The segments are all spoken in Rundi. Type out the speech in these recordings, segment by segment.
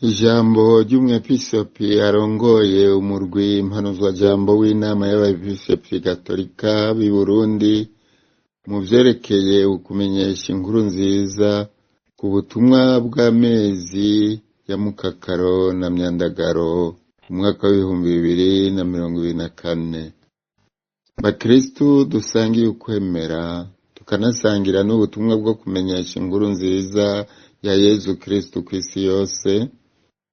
Ijambo ry'umwepiskopi arongoye umurwi mpanuzwajambo w'inama y'abepiskopi gatolika b'i Burundi mu vyerekeye ukumenyesha inkuru nziza ku butumwa bw'amezi ya Mukakaro na Myandagaro umwaka w'2024. Bakristu dusangiye ukwemera tukanasangira n'ubutumwa bwo kumenyesha inkuru nziza ya Yezu Kristu kw'isi yose,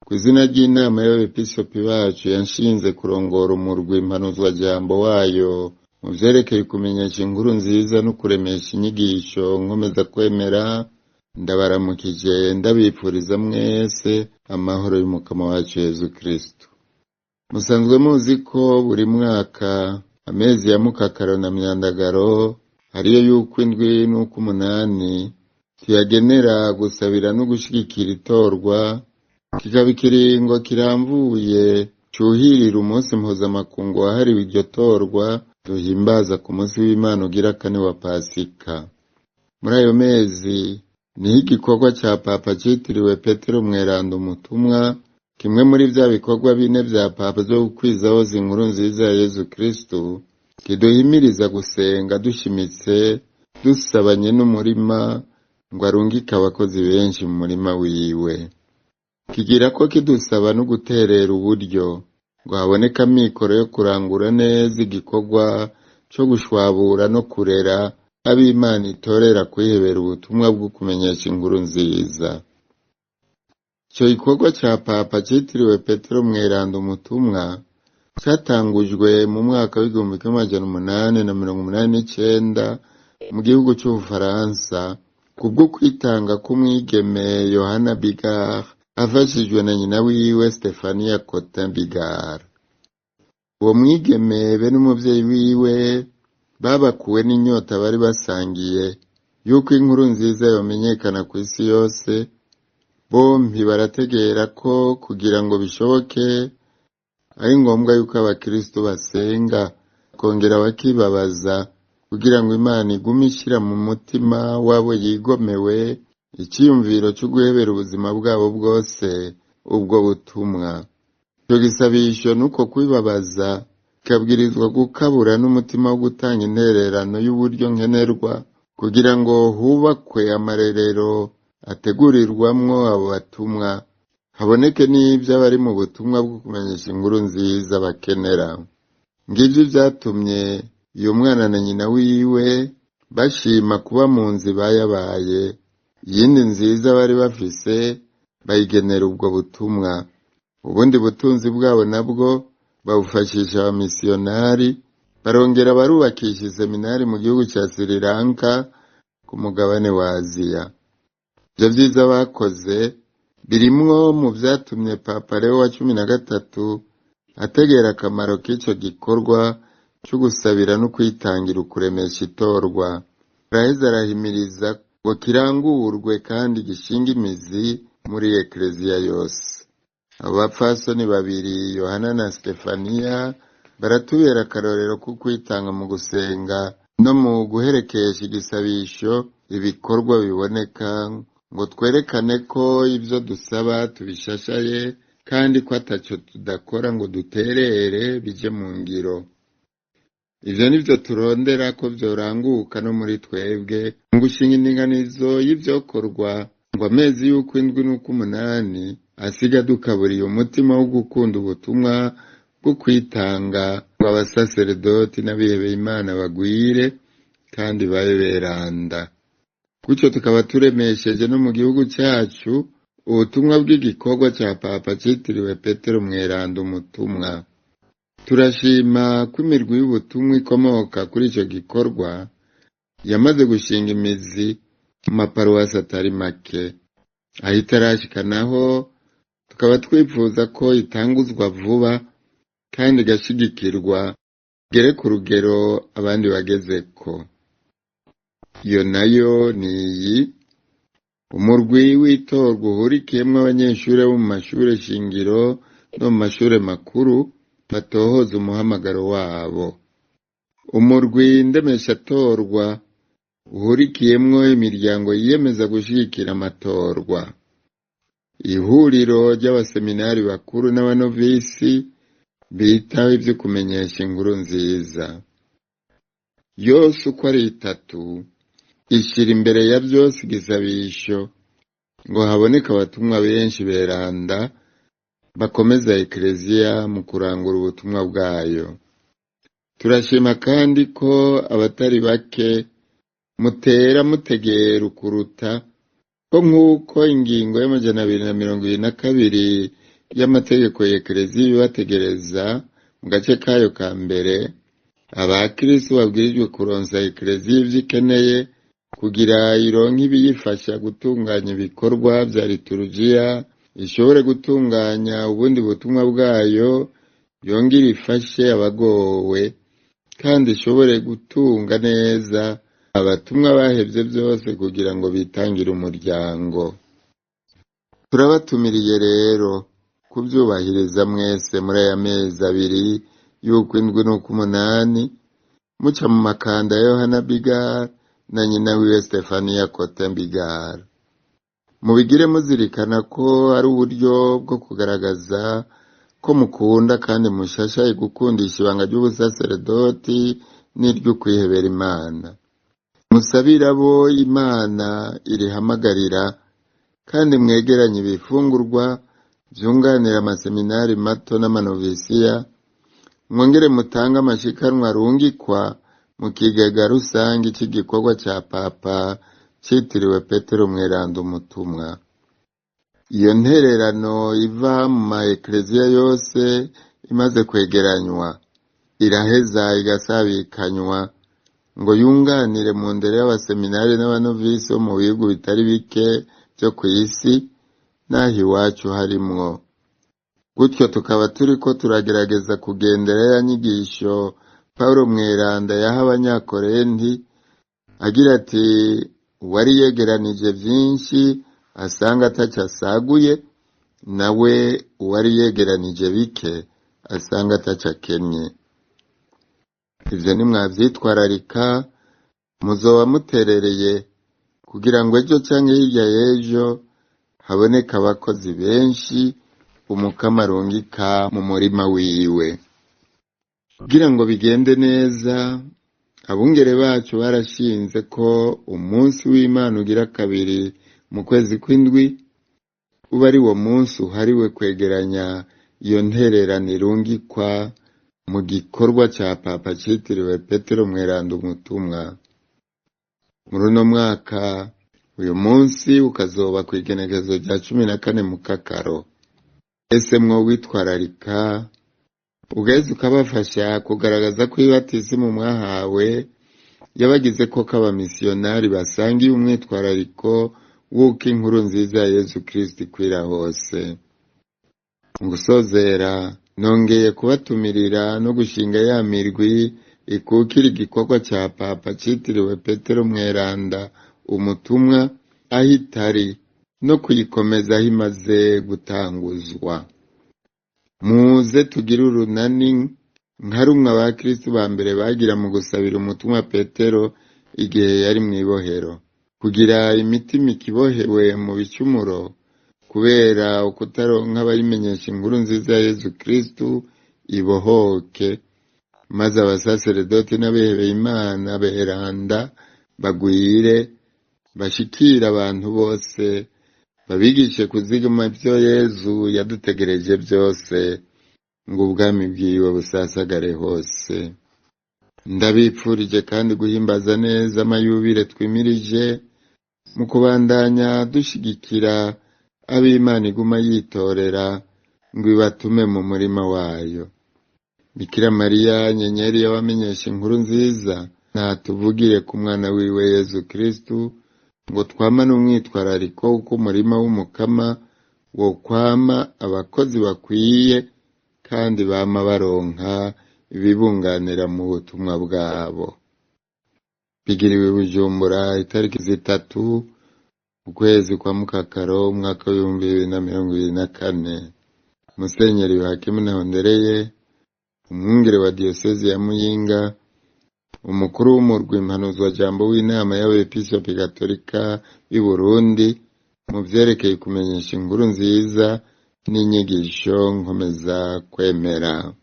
kw'izina ry'inama y'abepiskopi bacu yanshinze kurongora umurwi mpanuzwajambo wayo mu vyerekeye kumenyesha inkuru nziza no kuremesha inyigisho nkomeza kwemera, ndabaramukije ndabipfuriza mwese amahoro y'umukama wacu Yezu Kristu. Musanzwe muzi ko buri mwaka amezi ya Mukakaro na Myandagaro ariyo y'ukwindwi n'ukw'umunani tuyagenera gusabira no gushigikira itorwa, kikaba ikiringo kiramvuye cuhirira umunsi mpuzamakungu wahariwe iryo torwa duhimbaza ku munsi w'Imana ugira kane wa Pasika. Muri ayo mezi niho igikorwa ca Papa citiriwe Petero Mweranda Umutumwa, kimwe muri vya bikorwa bine vya Papa vyo gukwiza hose inkuru nziza ya Yezu Kristu, kiduhimiriza gusenga dushimitse dusabanye n'umurima ngo arungike abakozi benshi mu murima wiwe. Kigira ko kidusaba no guterera uburyo ngo haboneke amikoro yo kurangura neza igikorwa co gushwabura no kurera ab'Imana itorera kwihebera ubutumwa bwo kumenyesha inkuru nziza. Ico gikorwa ca Papa citiriwe Petero Mweranda Umutumwa catangujwe mu mwaka w'1889 mu gihugu c'Ubufaransa kubwo kwitanga k'umwigeme Yohana Bigard afashijwe na nyina wiwe Stefania Cotin Bigard. Uwo mwigeme be n'umuvyeyi wiwe babakuwe n'inyota bari basangiye yuko inkuru nziza yomenyekana kw'isi yose, bompi barategera ko kugira ngo bishoboke ari ngombwa yuko abakristo basenga kongera bakibabaza kugira ngo Imana igume ishira mu mutima wabo yigomewe iciyumviro co guhebera ubuzima bwabo bwose ubwo butumwa. Ico gisabisho nuko kwibabaza kikabwirizwa gukabura n'umutima wo gutanga intererano y'uburyo nkenerwa kugira ngo hubakwe amarerero ategurirwamwo abo batumwa, haboneke n'ivyo abari mu butumwa bwo kumenyesha inkuru nziza bakenera. Ngivyo ivyatumye uyo mwana na nyina wiwe bashima kuba mu nzu ibayabaye, iyindi nziza bari bafise bayigenera ubwo butumwa. Ubundi butunzi bwabo nabwo babufashisha abamisiyonari, barongera barubakisha iseminari mu gihugu ca Sri Lanka ku mugabane wa Aziya. Ivyo vyiza bakoze birimwo mu vyatumye Papa Leo wa 13 ategera akamaro k'ico gikorwa co gusabira no kwitangira ukuremesha itorwa. Araheza arahimiriza ngo kirangurwe kandi gishinge imizi muri ekleziya yose. Abo bapfasoni babiri Yohana na Stefania baratubera akarorero ko kwitanga mu gusenga no mu guherekesha igisabisho ibikorwa biboneka ngo twerekane ko ivyo dusaba tubishashaye kandi ko ataco tudakora ngo duterere bije mu ngiro. Ivyo nivyo turondera ko vyoranguka no muri twebwe mu gushinga indinganizo y'ivyokorwa ngo amezi y'ukwindwi n'ukw'umunani asiga dukaburiye umutima wo gukunda ubutumwa bwo kwitanga ngo abasaseredoti n'abihebeye Imana bagwire kandi babe beranda. Gutyo tukaba turemesheje no mu gihugu cacu ubutumwa bw'igikorwa ca Papa citiriwe Petero Mweranda Umutumwa. Turashima ko imirwi y'ubutumwa ikomoka kuri ico gikorwa yamaze gushinga imizi mu maparuwasi atari make. Aho itarashika naho tukaba twifuza ko itanguzwa vuba kandi igashigikirwa igere ku rugero abandi bagezeko. Iyo nayo ni iyi: umurwi w'itorwa uhurikiyemwo abanyeshure bo mu mashure shingiro no mu mashure makuru batohoza umuhamagaro wabo. Umurwi ndemeshatorwa uhurikiyemwo imiryango yiyemeza gushigikira amatorwa. Ihuriro ry'abaseminari bakuru n'abanovisi bitaho ivyo kumenyesha inkuru nziza. Yose uko ari itatu ishira imbere ya vyose igisabisho ngo haboneke abatumwa benshi beranda bakomeza Ekleziya mu kurangura ubutumwa bwayo. Turashima kandi ko abatari bake mutera mutegera ukuruta ko nk'uko ingingo y'222 y'amategeko ya Ekleziya ibibategereza mu gace kayo ka mbere, abakristo babwirijwe kuronsa Ekleziya ivyo ikeneye kugira ironke ibiyifasha gutunganya ibikorwa vya liturujia, ishobore gutunganya ubundi butumwa bwayo, yongere ifashe abagowe, kandi ishobore gutunga neza abatumwa bahevye vyose kugira ngo bitangire umuryango. Turabatumiriye rero kuvyubahiriza mwese muri aya mezi abiri y'ukwindwi n'ukw'umunani, muca mu makanda ya Yohana Bigara na nyina wiwe Stefania Cotin Bigara. Mubigire muzirikana ko ari uburyo bwo kugaragaza ko mukunda kandi mushashaye gukundisha ibanga ry'ubusaseredoti n'iry'ukwihebera Imana. Musabire abo Imana irihamagarira, kandi mwegeranye ibifungurwa vyunganira amaseminari mato n'amanovisiya, mwongere mutange amashikanwa arungikwa mu kigega rusangi c'igikorwa ca Papa citiriwe Petero Mweranda Umutumwa. Iyo ntererano iva mu ma ekleziya yose imaze kwegeranywa iraheza igasabikanywa ngo yunganire mu ndero y'abaseminari n'abanovisi bo mu bihugu bitari bike vyo kw'isi, n'aho iwacu harimwo. Gutyo tukaba turiko turagerageza kugendera ya nyigisho Pawulo Mweranda yaha abanyakorenti agira ati: uwari yegeranije vyinshi asanga ataco asaguye, nawe uwari yegeranije bike asanga ataco akennye. Ivyo nimwavyitwararika muzoba muterereye kugira ngo ejo canke hirya y'ejo haboneke abakozi benshi umukama arungika mu murima wiwe. Kugira ngo bigende neza, abungere bacu barashinze ko umunsi w'Imana ugira kabiri mu kwezi kw'indwi uba ari wo munsi uhariwe kwegeranya iyo ntererano irungikwa mu gikorwa ca Papa citiriwe Petero Mweranda Umutumwa. Muri uno mwaka uyu munsi ukazoba kw'igenekerezo rya 14 Mukakaro. Ese mwowitwararika ugaheza ukabafasha kugaragaza ko ibatisimu mwahawe yabagize ko k'abamisiyonari basangiye umwitwarariko w'uko inkuru nziza ya Yezu Kristo ikwira hose. Mu gusozera nongeye kubatumirira no gushinga ya mirwi ikukira igikorwa ca Papa citiriwe Petero Mweranda Umutumwa aho itari, no kuyikomeza aho imaze gutanguzwa. Muze tugire urunani nka rumwe abakristo ba mbere bagira mu gusabira umutumwa Petero igihe yari mw'ibohero, kugira imitima ikibohewe mu bicumuro kubera ukutaronka abayimenyesha inkuru nziza ya Yezu Kristo ibohoke, maze abasaseredoti n'abihebeye Imana beranda bagwire, bashikire abantu bose, babigishe kuzigama ivyo Yezu yadutegereje vyose ngo ubwami bwiwe busasagare hose. Ndabipfurije kandi guhimbaza neza amayubire twimirije mu kubandanya dushigikira ab'Imana iguma yitorera ngo ibatume mu murima wayo. Bikira Mariya nyenyeri y'abamenyesha inkuru nziza, natuvugire ku mwana wiwe Yezu Kristu ngo twamane umwitwarariko uko umurima w'umukama wokwama abakozi bakwiye kandi bama baronka ibibunganira mu butumwa bwabo. Bigiriwe Bujumbura itariki 3 ukwezi kwa Mukakaro umwaka w'2024. Musenyeri Yohakimu Ntahondereye, umwungere wa diyosezi ya Muyinga, umukuru w'umurwi mpanuzwajambo w'inama y'abepiskopi gatolika b'i Burundi. mu vyerekeye kumenyesha inkuru nziza n'inyigisho nkomeza kwemera.